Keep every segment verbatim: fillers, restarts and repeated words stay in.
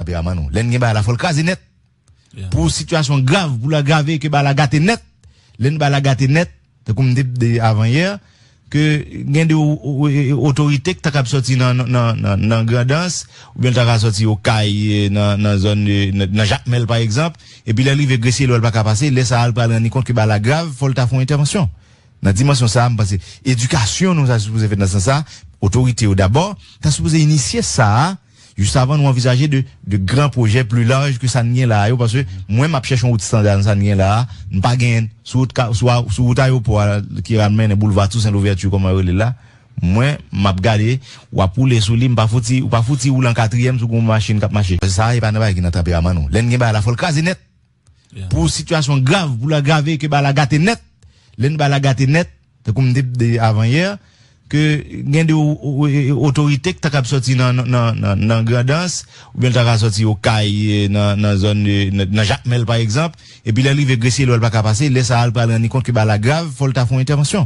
Tanperaman nou. Lè n gen bagay la, fò l kraze nèt. Pou sitiyasyon grav, pou l agrave, ke bagay la gate nèt. Lè n bagay la gate nèt, tankou m te di avan yè, ke gen de o- o- e- e- otorite ki ta kab sòti nan, nan, nan, nan, nan Grandans, oubyen l ta ka sòti Okay, e, nan, nan zòn, e, nan, nan Jakmèl, pa egzanp, epi lè l rive Gresye, lè l pa ka pase, lè sa a, l pral rann li kont ke bagay la grav, fò l ta fè yon entèvansyon. Nan dimansyon sa a, m panse edikasyon nou ta sipoze fèt nan sans sa, otorite yo dabò, ta sipoze inisye sa a, jis avan nou anvizaje de, de gran pwojè pli laj ke sa n gen la a yo, paske mwen, m ap chèche yon wout estanda nan sa n gen la a, m pa genyen. Sou wout, ka- sou, a- sou wout ayewopò a, ki pral mennen boulva Tousen Louvèti, kòman yo rele l la, mwen, m ap gade, w ap woule sou li, m pa fouti, ou pa fouti woule an katriyèm sou yon machin k ap mache. Sa a, e pa nan bagay ki nan tanperaman nou. Lè n gen bagay la, fò l kraze nèt. Pou sitiyasyon grav, pou l agrave, ke bagay la gate nèt, lè n bagay la gate nèt, tankou m te di avan yè, ke gen de o- o- e- e- otorite ki ta kab sòti nan, nan, nan, nan, nan Grandans, oubyen l ta ka sòti Okay, e, nan, nan zòn, e, nan, nan Jakmèl, pa egzanp, epi lè l rive Gresye, lè l pa ka pase, lè sa a, l pral rann li kont ke bagay la grav, fò l ta fè yon entèvansyon.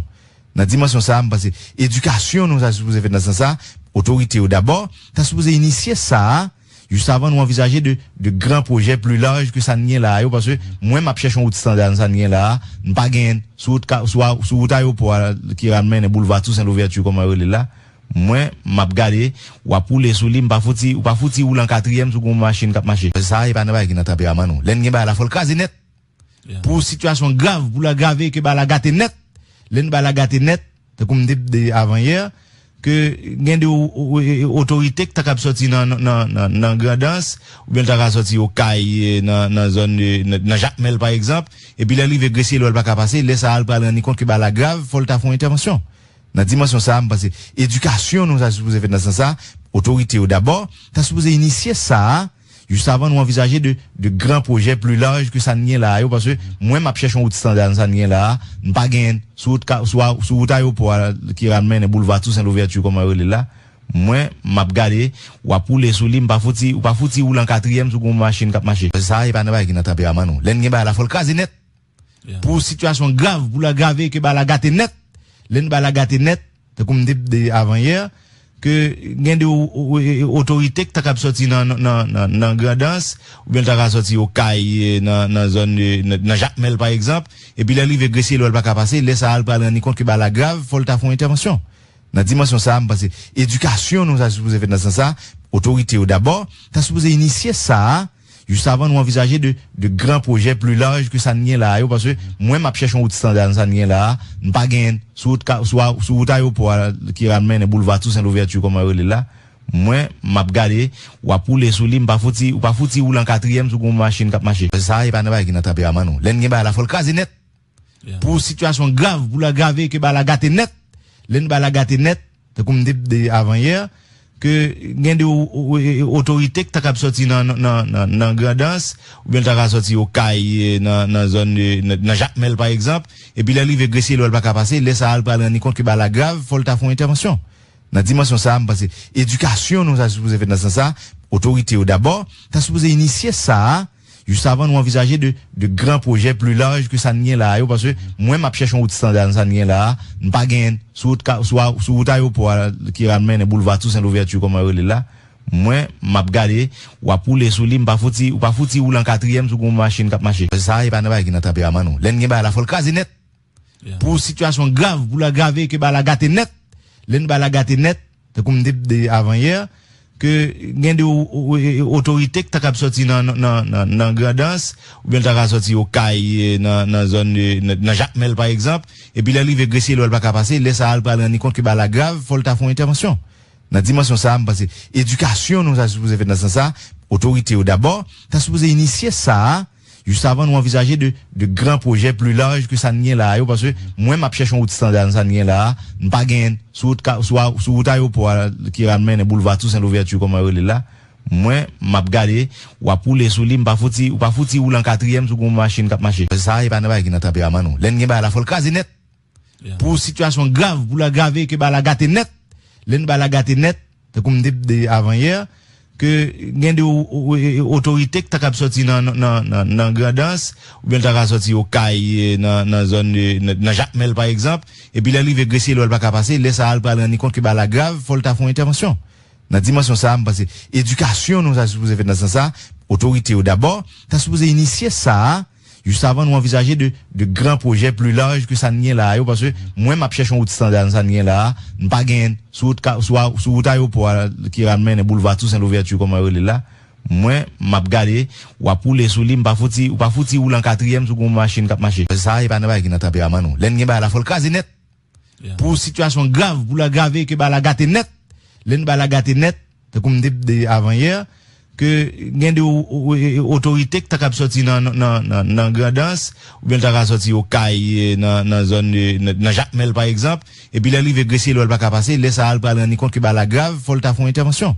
Nan dimansyon sa a, m panse edikasyon nou ta sipoze fèt nan sans sa, otorite yo dabò, ta sipoze inisye sa a, jis avan nou anvizaje de, de gran pwojè pli laj ke sa n gen la a yo, paske mwen, m ap chèche yon wout estanda nan sa n gen la a, m pa genyen. Sou wout, ka- sou, a- sou wout ayewopò a, ki pral mennen boulva Tousen Louvèti, kòman yo rele l la, mwen, m ap gade, w ap woule sou li, m pa fouti, ou pa fouti woule an katriyèm sou yon machin k ap mache. Sa a, e pa nan bagay ki nan tanperaman nou. Lè n gen bagay la, fò l kraze nèt. Pou sitiyasyon grav, pou l agrave, ke bagay la gate nèt, lè n bagay la gate nèt, tankou m te di avan yè, ke gen de o- o- e- e- otorite ki ta kab sòti nan, nan, nan, nan, nan Grandans, oubyen l ta ka sòti Okay, e, nan, nan zòn, e, nan, nan Jakmèl, pa egzanp, epi lè l rive Gresye, lè l pa ka pase, lè sa a, l pral rann li kont ke bagay la grav, fò l ta fè yon entèvansyon. Nan dimansyon sa a, m panse edikasyon nou ta sipoze fèt nan sans sa, otorite yo dabò, ta sipoze inisye sa a, jis avan nou anvizaje de, de gran pwojè pli laj ke sa n gen la a yo, paske mwen, m ap chèche yon wout estanda nan sa n gen la a, m pa genyen. Sou wout, ka- sou, a- sou wout ayewopò a, ki pral mennen boulva Tousen Louvèti, kòman yo rele l la, mwen, m ap gade, w ap woule sou li, m pa fouti, ou pa fouti woule an katriyèm sou yon machin k ap mache. Sa a, e pa nan bagay ki nan tanperaman nou. Lè n gen bagay la, fò l kraze nèt. Pou sitiyasyon grav, pou l agrave, ke bagay la gate nèt, lè n bagay la gate nèt, tankou m te di avan yè, ke gen de o- o- e- e- otorite ki ta kab sòti nan, nan, nan, nan, nan Grandans, oubyen l ta ka sòti Okay, e, nan, nan zòn, e, nan, nan Jakmèl, pa egzanp, epi lè l rive Gresye, lè l pa ka pase, lè sa a, l pral rann li kont ke bagay la grav, fò l ta fè yon entèvansyon. Nan dimansyon sa a, m panse edikasyon nou ta sipoze fèt nan sans sa, otorite yo dabò, ta sipoze inisye sa a, jis avan nou anvizaje de, de gran pwojè pli laj ke sa n gen la a yo, paske mwen, m ap chèche yon wout estanda nan sa n gen la a, m pa genyen. Sou wout, ka- sou, a- sou wout ayewopò a, ki pral mennen boulva Tousen Louvèti, kòman yo rele l la, mwen, m ap gade, w ap woule sou li, m pa fouti, ou pa fouti woule an katriyèm sou yon machin k ap mache. Sa a, e pa nan bagay ki nan tanperaman nou. Lè n gen bagay la, fò l kraze nèt. Pou sitiyasyon grav, pou l agrave, ke bagay la gate nèt, lè n bagay la gate nèt, tankou m te di avan yè, ke gen de o- o- e- e- otorite ki ta kab sòti nan, nan, nan, nan, nan Grandans, oubyen l ta ka sòti Okay, e, nan, nan zòn, e, nan, nan Jakmèl, pa egzanp, epi lè l rive Gresye, lè l pa ka pase, lè sa a, l pral rann li kont ke bagay la grav, fò l ta fè yon entèvansyon. Nan dimansyon sa a, m panse edikasyon nou ta sipoze fèt nan sans sa, otorite yo dabò, ta sipoze inisye sa a, jis avan nou anvizaje de, de gran pwojè pli laj ke sa n gen la a yo, paske mwen, m ap chèche yon wout estanda nan sa n gen la a, m pa genyen. Sou wout, ka- sou, a- sou wout ayewopò a, ki pral mennen boulva Tousen Louvèti, kòman yo rele l la, mwen, m ap gade, w ap woule sou li, m pa fouti, ou pa fouti woule an katriyèm sou yon machin k ap mache. Sa a, e pa nan bagay ki nan tanperaman nou. Lè n gen bagay la, fò l kraze nèt. Pou sitiyasyon grav, pou l agrave, ke bagay la gate nèt, lè n bagay la gate nèt, tankou m te di avan yè, ke gen de o- o- e- e- otorite ki ta kab sòti nan, nan, nan, nan, nan Grandans, oubyen l ta ka sòti Okay, e, nan, nan zòn, e, nan, nan Jakmèl, pa egzanp, epi lè l rive Gresye, lè l pa ka pase, lè sa a, l pral rann li kont ke bagay la grav, fò l ta fè yon entèvansyon. Nan dimansyon sa a, m panse edikasyon nou ta sipoze fèt nan sans sa, otorite yo dabò, ta sipoze inisye sa a, jis avan nou anvizaje de, de gran pwojè pli laj ke sa n gen la a yo, paske mwen, m ap chèche yon wout estanda nan sa n gen la a, m pa genyen. Sou wout, ka- sou, a- sou wout ayewopò a, ki pral mennen boulva Tousen Louvèti, kòman yo rele l la, mwen, m ap gade, w ap woule sou li, m pa fouti, ou pa fouti woule an katriyèm sou yon machin k ap mache. Sa a, e pa nan bagay ki nan tanperaman nou. Lè n gen bagay la, fò l kraze nèt. Pou sitiyasyon grav, pou l agrave, ke bagay la gate nèt, lè n bagay la gate nèt, tankou m te di avan yè, ke gen de o- o- e- e- otorite ki ta kab sòti nan, nan, nan, nan, nan Grandans, oubyen l ta ka sòti Okay, e, nan, nan zòn, e, nan, nan Jakmèl, pa egzanp, epi lè l rive Gresye, lè l pa ka pase, lè sa a, l pral rann li kont ke bagay la grav, fò l ta fè yon entèvansyon. Nan dimansyon sa a, m panse edikasyon nou ta sipoze fèt nan sans sa, otorite yo dabò, ta sipoze inisye sa a, jis avan nou anvizaje de, de gran pwojè pli laj ke sa n gen la a yo, paske mwen m ap chèche yon wout estanda nan sa n gen la a, m pa gen, sou wout, ka- sou, a- sou wout ayewopò a ki al mennen boulva Tousen Louvèti, kòman yo rele l la, mwen, m ap gade, w ap woule sou li, m pa fouti, ou pa fouti woule an katriyèm si w gen yon machin k ap mache. Sa, e pa nan bagay ki nan tanperaman nou. Lè n gen bagay la, fò l kraze nèt. Pou sitiyasyon grav, pou l agrave, ke bagay la gate nèt. Lè n bagay la gate nèt, tankou m te di avan yè, ke gen de o- o- o- otorite ki ta kab sòti nan, nan, nan, nan Grandans, oubyen l ta ka sòti Okay, nan, nan zòn, nan, nan Jakmèl, pa egzanp, epi lè l rive Gresye, lè l pa ka pase, lè sa a, l pral rann li kont ke bagay la grav, fò l ta fè yon entèvansyon.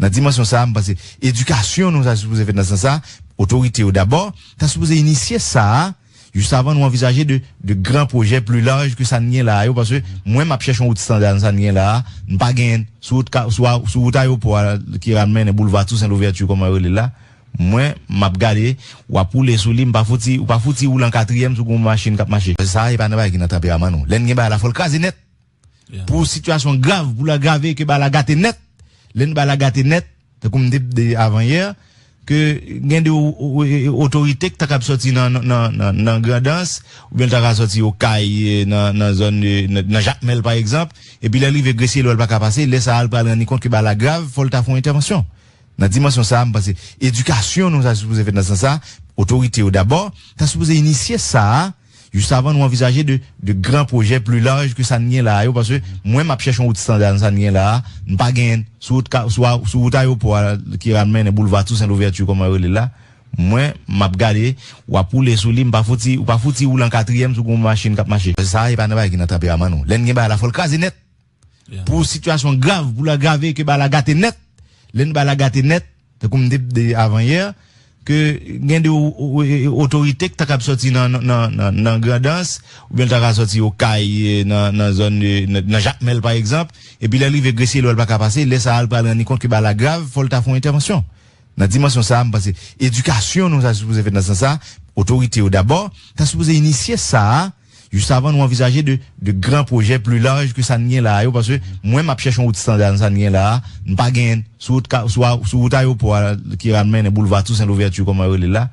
Nan dimansyon sa a, m panse edikasyon nou ta sipoze fèt nan sans sa, otorite yo dabò, ta sipoze inisye sa a, jis avan nou anvizaje de, de gran pwojè pli laj ke sa n gen la a yo, paske mwen, m ap chèche yon wout estanda nan sa n gen la a, m pa gen, sou wout, ka- sou, a- sou wout ayewopò a ki al mennen boulva Tousen Louvèti, kòman yo rele l la, mwen, m ap gade, w ap woule sou li, m pa fouti, ou pa fouti woule an katriyèm si w gen yon machin k ap mache. Sa, e pa nan bagay ki nan tanperaman nou. Lè n gen bagay la, fò l kraze nèt. Pou sitiyasyon grav, pou l agrave, ke bagay la gate nèt, lè n bagay la gate nèt, tankou m te di avan yè, ke gen de o- o- o- otorite ki ta kab sòti nan, nan, nan, nan, nan Grandans, oubyen l ta ka sòti Okay, nan, nan zòn, nan, nan Jakmèl, pa egzanp, epi lè l rive Gresye, lè l pa ka pase, lè sa a, l pral rann li kont ke bagay la grav, fò l ta fè yon entèvansyon. Nan dimansyon sa a, m panse edikasyon nou ta sipoze fèt nan sans sa, otorite yo dabò, ta sipoze inisye sa a, jis avan nou anvizaje de, de gran pwojè pli laj ke sa n gen la a yo, paske mwen, m ap chèche yon wout estanda nan sa n gen la a, m pa gen, sou wout, ka- sou, a- sou wout ayewopò a ki al mennen boulva Tousen Louvèti, kòman yo rele l la, mwen, m ap gade, w ap woule sou li, m pa fouti, ou pa fouti woule an katriyèm si w gen yon machin k ap mache. Sa, e pa nan bagay ki nan tanperaman nou. Lè n gen bagay la, fò l kraze nèt. Pou sitiyasyon grav, pou l agrave, ke bagay la gate nèt, lè n bagay la gate nèt, tankou m te di avan yè, ke gen de o- o- o- otorite ki ta kab sòti nan, nan, nan, nan, nan Grandans, oubyen l ta ka sòti Okay, nan, nan zòn, nan, nan Jakmèl, pa egzanp, epi lè l rive Gresye, lè l pa ka pase, lè sa a, l pral rann li kont ke bagay la grav, fò l ta fè yon entèvansyon. Nan dimansyon sa a, m panse edikasyon nou ta sipoze fèt nan sans sa, otorite yo dabò, ta sipoze inisye sa a, jis avan nou anvizaje de, de gran pwojè pli laj ke sa n gen la a yo, paske mwen, m ap chèche yon wout estanda nan sa n gen la a, m pa gen, sou wout, ka- sou, a- sou wout ayewopò a ki al mennen boulva Tousen Louvèti, kòman yo rele l la,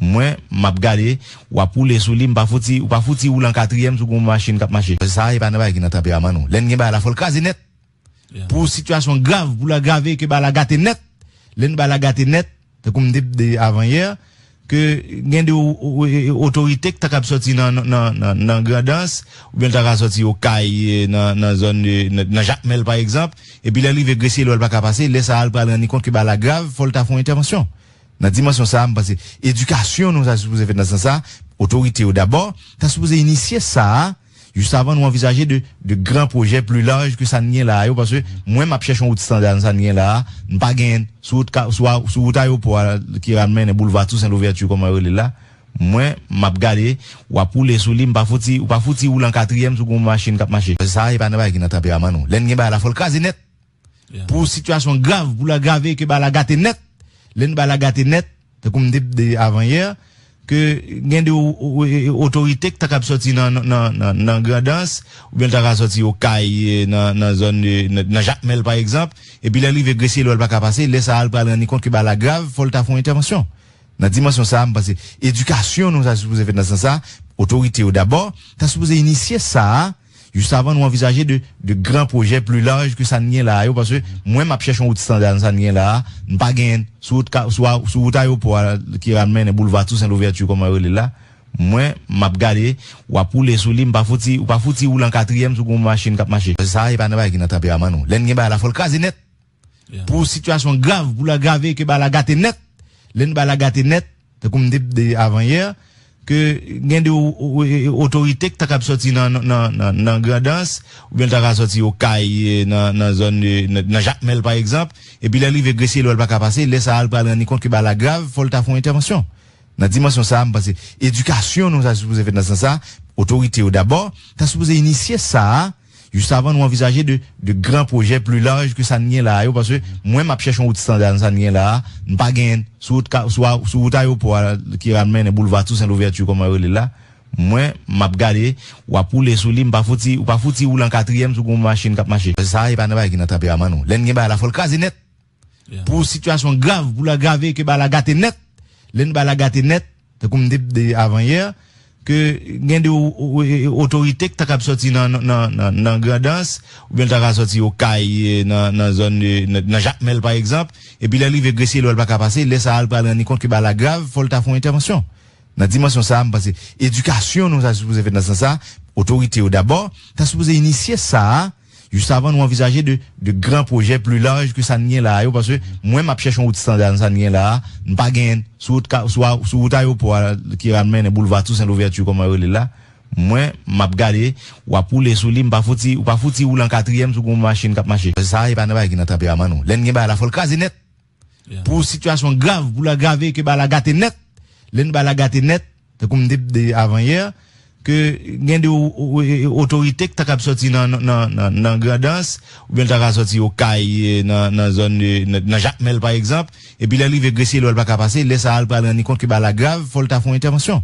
mwen, m ap gade, w ap woule sou li, m pa fouti, ou pa fouti woule an katriyèm si w gen yon machin k ap mache. Sa, e pa nan bagay ki nan tanperaman nou. Lè n gen bagay la, fò l kraze nèt. Pou sitiyasyon grav, pou l agrave, ke bagay la gate nèt, lè n bagay la gate nèt, tankou m te di avan yè, ke gen de o- o- o- otorite ki ta kab sòti nan, nan, nan, nan, nan Grandans, oubyen l ta ka sòti Okay, nan, nan zòn, nan, nan Jakmèl, pa egzanp, epi lè l rive Gresye, lè l pa ka pase, lè sa a, l pral rann li kont ke bagay la grav, fò l ta fè yon entèvansyon. Nan dimansyon sa a, m panse edikasyon nou ta sipoze fèt nan sans sa, otorite yo dabò, ta sipoze inisye sa a, jis avan nou anvizaje de, de gran pwojè pli laj ke sa n gen la a yo, paske mwen, m ap chèche yon wout estanda nan sa n gen la a, m pa gen, sou wout, ka- sou, a- sou wout ayewopò a ki al mennen boulva Tousen Louvèti, kòman yo rele l la, mwen, m ap gade, w ap woule sou li, m pa fouti, ou pa fouti woule an katriyèm si w gen yon machin k ap mache. Sa, e pa nan bagay ki nan tanperaman nou. Lè n gen bagay la, fò l kraze nèt. Pou sitiyasyon grav, pou l agrave, ke bagay la gate nèt, lè n bagay la gate nèt, tankou m te di avan yè, ke gen de o- o- o- otorite ki ta kab sòti nan, nan, nan, nan Grandans, oubyen l ta ka sòti Okay, nan, nan zòn, nan, nan Jakmèl, pa egzanp, epi lè l rive Gresye, lè l pa ka pase, lè sa a, l pral rann li kont ke bagay la grav, fò l ta fè yon entèvansyon. Nan dimansyon sa a, m panse edikasyon nou ta sipoze fèt nan sans sa, otorite yo dabò, ta sipoze inisye sa a, jis avan nou anvizaje de, de gran pwojè pli laj ke sa n gen la a yo, paske mwen, m ap chèche yon wout estanda nan sa n gen la a, m pa gen, sou wout, ka- sou, a- sou wout ayewopò a ki al mennen boulva Tousen Louvèti, kòman yo rele l la, mwen, m ap gade, w ap woule sou li, m pa fouti, ou pa fouti woule an katriyèm si w gen yon machin k ap mache. Sa, e pa nan bagay ki nan tanperaman nou. Lè n gen bagay la, fò l kraze nèt. Pou sitiyasyon grav, pou l agrave, ke bagay la gate nèt, lè n bagay la gate nèt, tankou m te di avan yè, ke gen de o- o- o- otorite ki ta kab sòti nan, nan, nan, nan Grandans, oubyen l ta ka sòti Okay, nan, nan zòn, nan, nan Jakmèl, pa egzanp, epi lè l rive Gresye, lè l pa ka pase, lè sa a, l pral rann li kont ke bagay la grav, fò l ta fè yon entèvansyon. Nan dimansyon sa a, m panse edikasyon nou ta sipoze fèt nan sans sa, otorite yo dabò, ta sipoze inisye sa a, jis avan nou anvizaje de, de gran pwojè pli laj ke sa n gen la a yo, paske mwen, m ap chèche yon wout estanda nan sa n gen la a, m pa gen, sou wout, ka- sou, a- sou wout ayewopò a ki al mennen boulva Tousen Louvèti, kòman yo rele l la, Mwen, m ap gade, w ap woule sou li, m pa fouti, ou pa fouti woule an katriyèm si w gen yon machin k ap mache. Sa, e pa nan bagay ki nan tanperaman nou. Lè n gen bagay la, fò l kraze nèt. Pou sitiyasyon grav, pou l agrave, ke bagay la gate nèt. Lè n bagay la gate nèt, tankou m te di avan yè, ke gen de o- o- e- e- otorite ki ta kab sòti nan, nan, nan, nan Grandans, oubyen l ta ka sòti Okay, e, nan, nan zòn, e, nan, nan Jakmèl, pa egzanp, epi lè l rive Gresye, lè l pa ka pase, lè sa a, l pral rann li kont ke bagay la grav, fò l ta fè yon entèvansyon. Nan dimansyon sa a, m panse edikasyon nou ta sipoze fèt nan sans sa, otorite yo dabò, ta sipoze inisye sa a, jis avan nou anvizaje de, de gran pwojè pli laj ke sa n gen la a yo, paske mwen, m ap chèche yon wout estanda nan sa n gen la a, m pa genyen sou wout, ka- sou, a- sou wout ayewopò a ki pral mennen boulva Tousen Louvèti, kòman yo rele l la, mwen, m ap gade, w ap woule sou li, m pa fouti, ou pa fouti woule an katriyèm si w gen yon machin k ap mache. Sa, e pa nan bagay ki nan tanperaman nou. Lè n gen bagay la, fò l kraze nèt. Pou sitiyasyon grav, pou l agrave, ke bagay la gate nèt. Lè n bagay la gate nèt, tankou m te di avan yè, ke gen de o- o- e- e- otorite ki ta kab sòti nan, nan, nan, nan, nan Grandans, oubyen l ta ka sòti Okay, e, nan, nan zòn, e, nan, nan Jakmèl, pa egzanp, epi lè l rive Gresye, lè l pa ka pase, lè sa a, l pral rann li kont ke bagay la grav, fò l ta fè yon entèvansyon.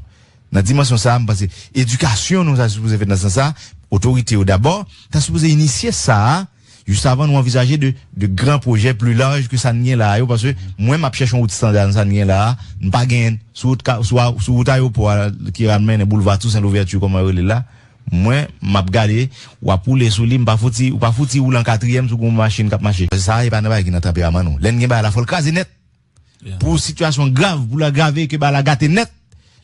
Nan dimansyon sa a, m panse edikasyon nou ta sipoze fèt nan sans sa, otorite yo dabò, ta sipoze inisye sa a, jis avan nou anvizaje de, de gran pwojè pli laj ke sa n gen la a yo, paske mwen, m ap chèche yon wout estanda nan sa n gen la a, m pa genyen sou wout, ka- sou, a- sou wout ayewopò a ki pral mennen boulva Tousen Louvèti, kòman yo rele l la, mwen, m ap gade, w ap woule sou li, m pa fouti, ou pa fouti woule an katriyèm si w gen yon machin k ap mache. Sa, e pa nan bagay ki nan tanperaman nou. Lè n gen bagay la, fò l kraze nèt. Pou sitiyasyon grav, pou l agrave, ke bagay la gate nèt.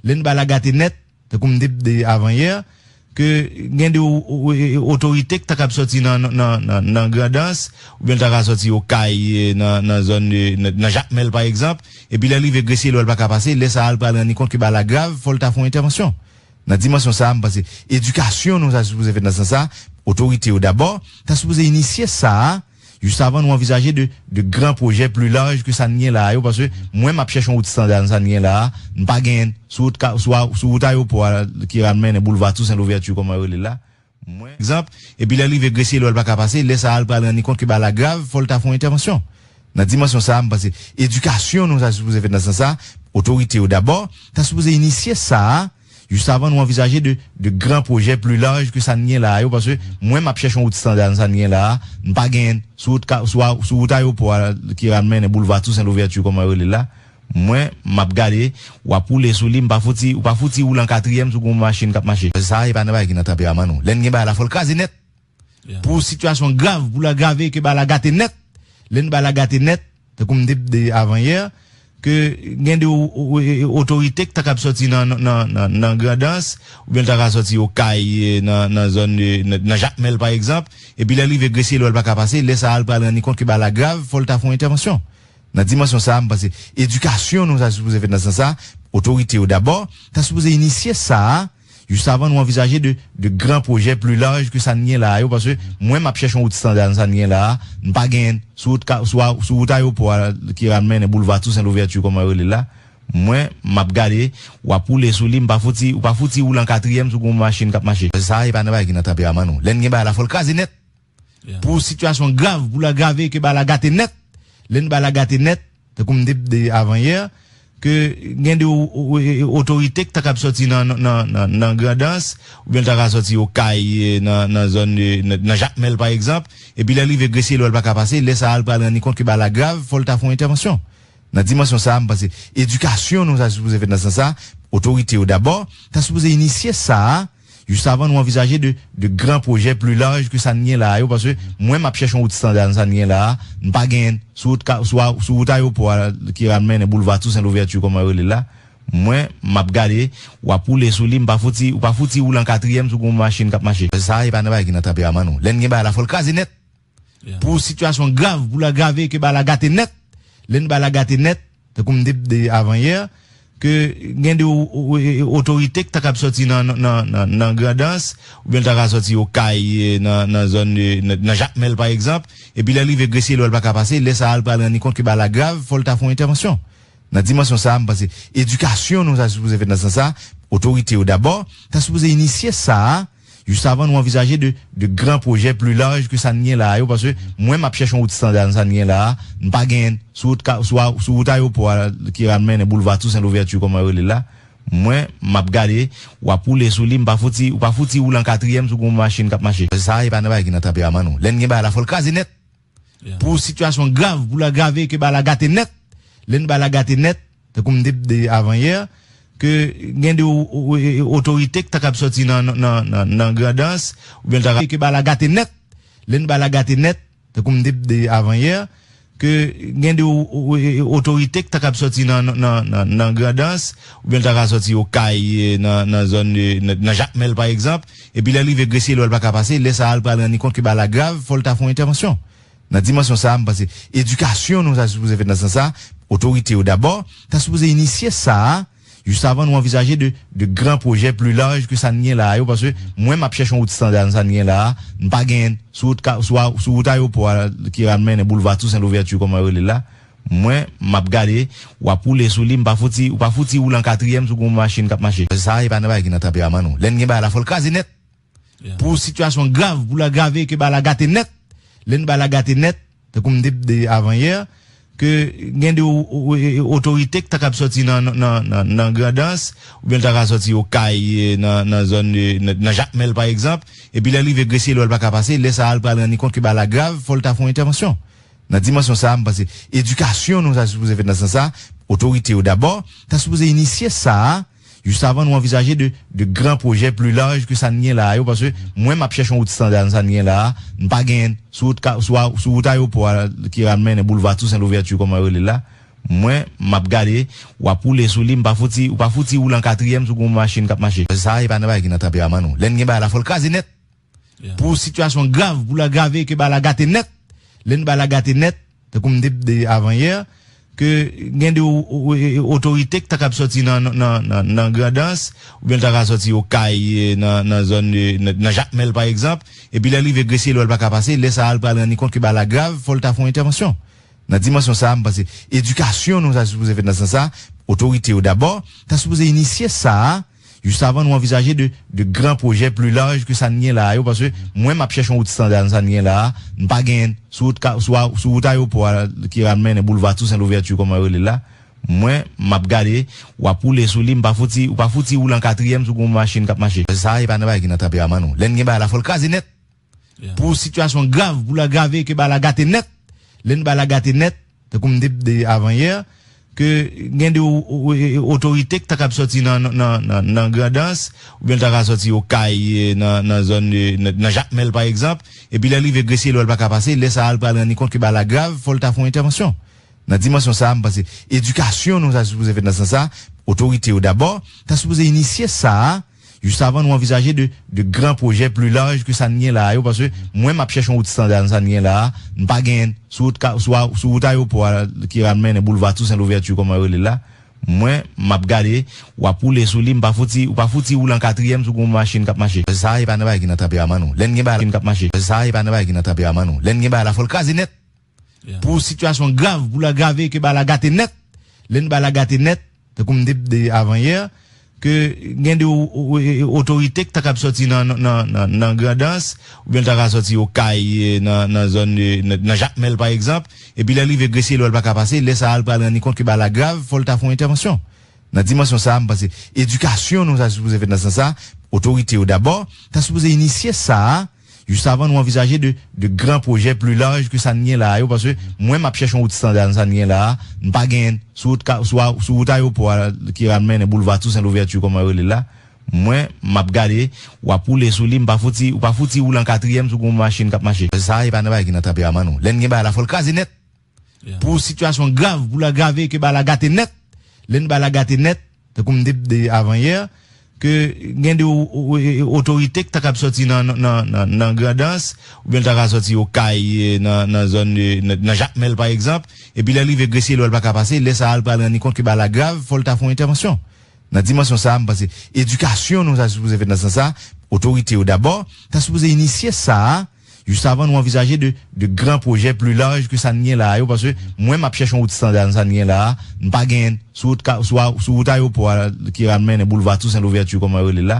Lè n bagay la gate nèt, tankou m te di avan yè, ke gen de o- o- e- e- otorite ki ta kab sòti nan, nan, nan, nan, nan Grandans, oubyen l ta ka sòti Okay, e, nan, nan zòn, e, nan, nan Jakmèl, pa egzanp, epi lè l rive Gresye, lè l pa ka pase, lè sa a, l pral rann li kont ke bagay la grav, fò l ta fè yon entèvansyon. Nan dimansyon sa a, m panse edikasyon nou ta sipoze fèt nan sans sa, otorite yo dabò, ta sipoze inisye sa a, jis avan nou anvizaje de, de gran pwojè pli laj ke sa n gen la a yo, paske mwen, m ap chèche yon wout estanda nan sa n gen la a, m pa genyen sou wout, ka- sou, a- sou wout ayewopò a ki pral mennen boulva Tousen Louvèti, kòman yo rele l la, mwen, egzanp, epi lè l rive Gresye, lè l pa ka pase, lè sa a, l pral rann li kont ke bagay la grav, fò l ta fè yon entèvansyon. Nan dimansyon sa a, m panse edikasyon nou ta sipoze fèt nan sans sa, otorite yo dabò, ta sipoze inisye sa a, jis avan nou anvizaje de, de gran pwojè pli laj ke sa n gen la a yo, paske mwen, m ap chèche yon wout estanda nan sa n gen la a, m pa genyen sou wout, ka- sou, a- sou wout ayewopò a ki pral mennen boulva Tousen Louvèti, kòman yo rele l la, mwen, m ap gade, w ap woule sou li, m pa fouti, ou pa fouti woule an katriyèm si w gen yon machin k ap mache. Sa, e pa nan bagay ki nan tanperaman nou. Lè n gen bagay la, fò l kraze nèt. Pou sitiyasyon grav, pou l agrave, ke bagay la gate nèt. Lè n bagay la gate nèt, tankou m te di avan yè, ke gen de o- o- e- e- otorite ki ta kab sòti nan, nan, nan, nan, nan Grandans, oubyen l ta ka sòti Okay, e, nan, nan zòn, e, nan, nan Jakmèl, pa egzanp, epi lè l rive Gresye, lè l pa ka pase, lè sa a, l pral rann li kont ke bagay la grav, fò l ta fè yon entèvansyon. Nan dimansyon sa a, m panse edikasyon nou ta sipoze fèt nan sans sa, otorite yo dabò, ta sipoze inisye sa a, jis avan nou anvizaje de, de gran pwojè pli laj ke sa n gen la a yo, paske mwen, m ap chèche yon wout estanda nan sa n gen la a, m pa genyen sou wout, ka- sou, a- sou wout ayewopò a ki pral mennen boulva Tousen Louvèti, kòman yo rele l la, mwen, m ap gade, w ap woule sou li, m pa fouti, ou pa fouti woule an katriyèm si w gen yon machin k ap mache. Sa, e pa nan bagay ki nan tanperaman nou. Lè n gen bagay la, fò l kraze nèt. Pou sitiyasyon grav, pou l agrave, ke bagay la gate nèt. Lè n bagay la gate nèt, tankou m te di avan yè, ke gen de o- o- e- e- otorite ki ta kab sòti nan, nan, nan, nan, nan Grandans, oubyen l ta ka sòti Okay, e, nan, nan zòn, e, nan, nan Jakmèl, pa egzanp, epi lè l rive Gresye, lè l pa ka pase, lè sa a, l pral rann li kont ke bagay la grav, fò l ta fè yon entèvansyon. Nan dimansyon sa a, m panse edikasyon nou ta sipoze fèt nan sans sa, otorite yo dabò, ta sipoze inisye sa a, jis avan nou anvizaje de, de gran pwojè pli laj ke sa n gen la a yo, paske mwen, m ap chèche yon wout estanda nan sa n gen la a, m pa genyen sou wout, ka- sou, a- sou wout ayewopò a ki pral mennen boulva Tousen Louvèti, kòman yo rele l la, mwen, m ap gade, w ap woule sou li, m pa fouti, ou pa fouti woule an katriyèm si w gen yon machin k ap mache. Sa, e pa nan bagay ki nan tanperaman nou. Lè n gen bagay la, fò l kraze nèt. Pou sitiyasyon grav, pou l agrave, ke bagay la gate nèt. Lè n bagay la gate nèt, tankou m te di avan yè, ke gen de o- o- e- e- otorite ki ta kab sòti nan, nan, nan, nan, nan Grandans, oubyen l ta ka sòti Okay, e, nan, nan zòn, e, nan, nan Jakmèl, pa egzanp, epi lè l rive Gresye, lè l pa ka pase, lè sa a, l pral rann li kont ke bagay la grav, fò l ta fè yon entèvansyon. Nan dimansyon sa a, m panse edikasyon nou ta sipoze fèt nan sans sa, otorite yo dabò, ta sipoze inisye sa a, jis avan nou anvizaje de, de gran pwojè pli laj ke sa n gen la a yo, paske mwen, m ap chèche yon wout estanda nan sa n gen la a, m pa genyen sou wout, ka- sou, a- sou wout ayewopò a ki pral mennen boulva Tousen Louvèti, kòman yo rele l la, Mwen, m ap gade, w ap woule sou li, m pa fouti, ou pa fouti woule an katriyèm si w gen yon machin k ap mache. Sa, e pa nan bagay ki nan tanperaman nou. Lè n gen bagay la, fò l kraze nèt. Pou sitiyasyon grav, pou l agrave, ke bagay la gate nèt. Lè n bagay la gate nèt, tankou m te di avan yè, ke gen de o- o- e- e- otorite ki ta kab sòti nan, nan, nan, nan, nan Grandans, oubyen l ta ka, ke bagay la gate nèt. Lè n bagay la gate nèt, tankou m te di avan yè, ke gen de o- o- e- e- otorite ki ta kab sòti nan, nan, nan, nan, nan Grandans, oubyen l ta ka sòti Okay, e, nan, nan zòn, e, nan, nan Jakmèl, pa egzanp, epi lè l rive Gresye, lè l pa ka pase, lè sa a, l pral rann li kont ke bagay la grav, fò l ta fè yon entèvansyon. Nan dimansyon sa a, m panse edikasyon nou ta sipoze fèt nan sans sa, otorite yo dabò, ta sipoze inisye sa a, jis avan nou anvizaje de, de gran pwojè pli laj ke sa n gen la a yo, paske mwen, m ap chèche yon wout estanda nan sa n gen la a, m pa genyen, sou wout, ka- sou, a- sou wout ayewopò a, ki al mennen boulva Tousen Louvèti, kòman yo rele l la, mwen, m ap gade, w ap woule sou li, m pa fouti, ou pa fouti woule an katriyèm si w gen yon machin k ap mache. Sa, e pa nan bagay ki nan tanperaman nou. Lè n gen bagay la, fò l kraze nèt. Pou sitiyasyon grav, pou l agrave, ke bagay la gate nèt. Lè n bagay la gate nèt, tankou m te di avan yè, ke gen de o- o- e- e- otorite ki ta kab sòti nan, nan, nan, nan, nan Grandans, oubyen l ta ka sòti Okay, e, nan, nan zòn, e, nan, nan Jakmèl, pa egzanp, epi lè l rive Gresye, lè l pa ka pase, lè sa a, l pral rann li kont ke bagay la grav, fò l ta fè yon entèvansyon. Nan dimansyon sa a, m panse edikasyon nou ta sipoze fèt nan sans sa, otorite yo dabò, ta sipoze inisye sa a, jis avan nou anvizaje de, de gran pwojè pli laj ke sa n gen la a yo, paske mwen, m ap chèche yon wout estanda nan sa n gen la a, m pa genyen, sou wout, ka- sou, a- sou wout ayewopò a, ki al mennen boulva Tousen Louvèti, kòman yo rele l la, mwen, m ap gade, w ap woule sou li, m pa fouti, ou pa fouti woule an katriyèm si w gen yon machin k ap mache. Sa, e pa nan bagay ki nan tanperaman nou. Lè n gen bagay la, fò l kraze nèt. Pou sitiyasyon grav, pou l agrave, ke bagay la gate nèt. Lè n bagay la gate nèt, tankou m te di avan yè, ke gen de o- o- e- e- otorite ki ta kab sòti nan, nan, nan, nan, nan Grandans, oubyen l ta ka sòti Okay, e, nan, nan zòn, e, nan, nan Jakmèl, pa egzanp, epi lè l rive Gresye, lè l pa ka pase, lè sa a, l pral rann li kont ke bagay la grav, fò l ta fè yon entèvansyon. Nan dimansyon sa a, m panse edikasyon nou ta sipoze fèt nan sans sa, otorite yo dabò, ta sipoze inisye sa a, jis avan nou anvizaje de, de gran pwojè pli laj ke sa n gen la a yo, paske mwen, m ap chèche yon wout estanda nan sa n gen la a, m pa genyen, sou wout, ka- sou, a- sou wout ayewopò a, ki al mennen boulva Tousen Louvèti, kòman yo rele l la, mwen, m ap gade, w ap woule sou li, m pa fouti, ou pa fouti woule an katriyèm si w gen yon machin k ap mache. Sa, e pa nan bagay ki nan tanperaman nou. Lè n gen bagay la, fò l kraze nèt. Pou sitiyasyon grav, pou l agrave, ke bagay la gate nèt. Lè n bagay la gate nèt, tankou m te di avan yè, ke gen de o- o- e- e- otorite ki ta kab sòti nan, nan, nan, nan, nan Grandans, oubyen l ta ka sòti Okay, e, nan, nan zòn, e, nan, nan Jakmèl, pa egzanp, epi lè l rive Gresye, lè l pa ka pase, lè sa a, l pral rann li kont ke bagay la grav, fò l ta fè yon entèvansyon. Nan dimansyon sa a, m panse edikasyon nou ta sipoze fèt nan sans sa, otorite yo dabò, ta sipoze inisye sa a, jis avan nou anvizaje de, de gran pwojè pli laj ke sa n gen la a yo, paske mwen, m ap chèche yon wout estanda nan sa n gen la a, m pa genyen, sou wout, ka- sou, a- sou wout ayewopò a, ki al mennen boulva Tousen Louvèti, kòman yo rele l la, mwen, m ap gade, w ap woule sou li, m pa fouti, ou pa fouti woule an katriyèm si w gen yon machin k ap mache. Sa, e pa nan bagay ki nan tanperaman nou. Lè n gen bagay la, k ap mache. Sa, e pa nan bagay ki nan tanperaman nou. Lè n gen bagay la, fò l kraze nèt. Pou sitiyasyon grav, pou l agrave, ke bagay la gate nèt. Lè n bagay la gate nèt, tankou m te di avan yè, ke gen de o- o- e- e- otorite ki ta kab sòti nan, nan, nan, nan, nan Grandans, oubyen l ta ka sòti Okay, e, nan, nan zòn, e, nan, nan Jakmèl, pa egzanp, epi lè l rive Gresye, lè l pa ka pase, lè sa a, l pral rann li kont ke bagay la grav, fò l ta fè yon entèvansyon. Nan dimansyon sa a, m panse edikasyon nou ta sipoze fèt nan sans sa, otorite yo dabò, ta sipoze inisye sa a, jis avan nou anvizaje de, de gran pwojè pli laj ke sa n gen la a yo, paske mwen, m ap chèche yon wout estanda nan sa n gen la a, m pa genyen, sou wout, ka- sou, a- sou wout ayewopò a, ki al mennen boulva Tousen Louvèti, kòman yo rele l la, mwen, m ap gade, w ap woule sou li, m pa fouti, ou pa fouti woule an katriyèm si w gen yon machin k ap mache. Sa, e pa nan bagay ki nan tanperaman nou. Lè n gen bagay la, fò l kraze nèt. Pou sitiyasyon grav, pou l agrave, ke bagay la gate nèt. Lè n bagay la gate nèt, tankou m te di avan yè, ke gen de o- o- e- e- otorite ki ta kab sòti nan, nan, nan, nan, nan Grandans, oubyen l ta ka sòti Okay, e, nan, nan zòn, e, nan, nan Jakmèl, pa egzanp, epi lè l rive Gresye, lè l pa ka pase, lè sa a, l pral rann li kont ke bagay la grav, fò l ta fè yon entèvansyon. Nan dimansyon sa a, m panse edikasyon nou ta sipoze fèt nan sans sa, otorite yo dabò, ta sipoze inisye sa a, jis avan nou anvizaje de, de gran pwojè pli laj ke sa n gen la a yo, paske mwen, m ap chèche yon wout estanda nan sa n gen la a, m pa genyen, sou wout, ka- sou, a- sou wout ayewopò a, ki al mennen boulva Tousen Louvèti, kòman yo rele l la,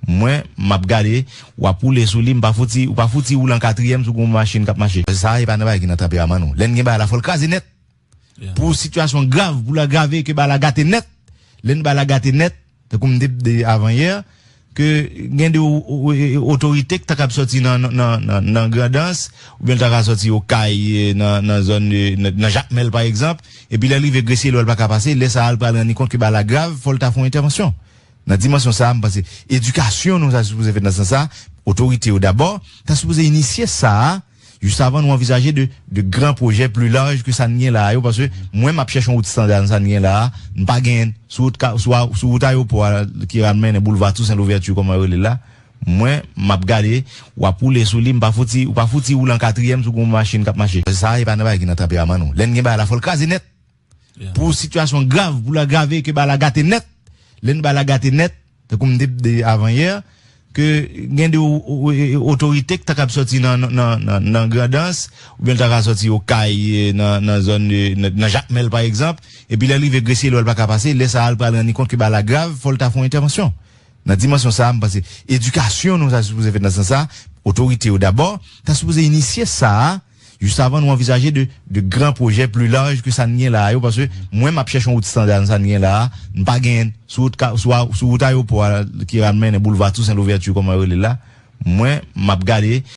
mwen, m ap gade, w ap woule sou li, m pa fouti, ou pa fouti woule an katriyèm si w gen yon machin k ap mache. Sa, e pa nan bagay ki nan tanperaman nou. Lè n gen bagay la, fò l kraze nèt. Pou sitiyasyon grav, pou l agrave, ke bagay la gate nèt. Lè n bagay la gate nèt, Tankou m te di avan yè, ke gen de o- o- e- otorite ki ta kab sòti nan, nan, nan, nan Grandans, oubyen l ta ka sòti Okay, e, nan, nan zòn, e, nan, nan Jakmèl, pa egzanp, epi lè l rive Gresye, lè l pa ka pase, lè sa a, l pral rann li kont ke bagay la grav, fò l ta fè yon entèvansyon. Nan dimansyon sa a, m panse edikasyon nou sa sipoze fèt nan sans sa, otorite yo dabò, ta sipoze inisye sa a, jis avan nou anvizaje de, de gran pwojè pli laj ke sa n gen la a yo, paske mwen, m ap chèche yon wout estanda nan sa n gen la a, m pa genyen. Sou wout, ka- sou, a- sou wout ayewopò a ki pral mennen Boulva Tousen Louvèti, kòman yo rele l la, mwen, m ap gade, w ap woule sou li, m pa fouti, ou pa fouti woule an katriyèm sou yon machin k ap mache. Sa, e pa nan bagay ki nan tanperaman nou. Lè n gen bagay la, fò l kraze nèt. Pou sitiyasyon grav, pou l agrave, ke bagay la gate nèt. Lè n bagay la gate nèt, tankou m te di avan yè, ke gen de o- o- e- e- otorite ki ta kab sòti nan, nan, nan, nan, nan Grandans, oubyen l ta ka sòti Okay, e, nan, nan zòn, e, nan, nan Jakmèl, pa egzanp, epi lè l rive Gresye, lè l pa ka pase, lè sa a, l pral rann li kont ke bagay la grav, fò l ta fè yon entèvansyon. Nan dimansyon sa a, m panse edikasyon nou sa sipoze fèt nan sans sa, otorite yo dabò, ta sipoze inisye sa a, jis avan nou anvizaje de, de gran pwojè pli laj ke sa n gen la a yo, paske mwen, m ap chèche yon wout estanda nan sa n gen la a, m pa genyen. Sou wout, ka- sou, a- sou wout ayewopò a ki pral mennen Boulva Tousen Louvèti, kòman yo rele l la, mwen, m ap gade,